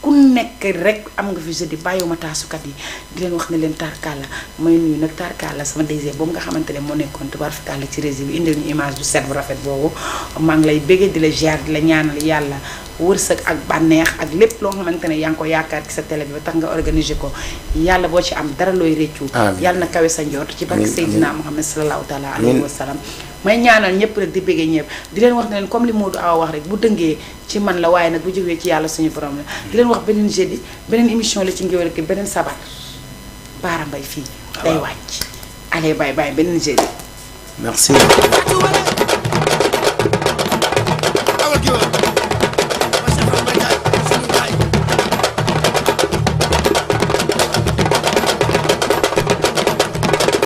ku nekk rek am nga fi jeudi bàyyiwuma taasukat yi di leen wax ne leen tarkalla may nuyu nag tarkalla sama DG boobu nga xamante ne moo nekkoon tubaar fakalla ci réseau bi indil ñu image bu set bu rafet boobu maa ngi lay béggee di la ziar di la ñaanal yàlla wërsëg ak bànneex ak lépp loo xamante ne yaa ngi ko yaakaar ci sa télé bi ba tax nga organiser ko yàlla boo ci am dara looy réccu yàlla na kawe sa njort ci barke Seydina Muhammad sallallahu taala alayhi wa sallam may ñaanal ñëpp rek di béggee ñëpp di leen wax ne leen comme li Modou Awa wax rek bu dëngee ci man la waaye nag bu jógee ci yàlla suñu borom la di leen wax beneen jeudi beneen émission la ci ngéwél gi beneen sabar Baara Mbay fii day wàcc allez bye bye beneen jeudi merci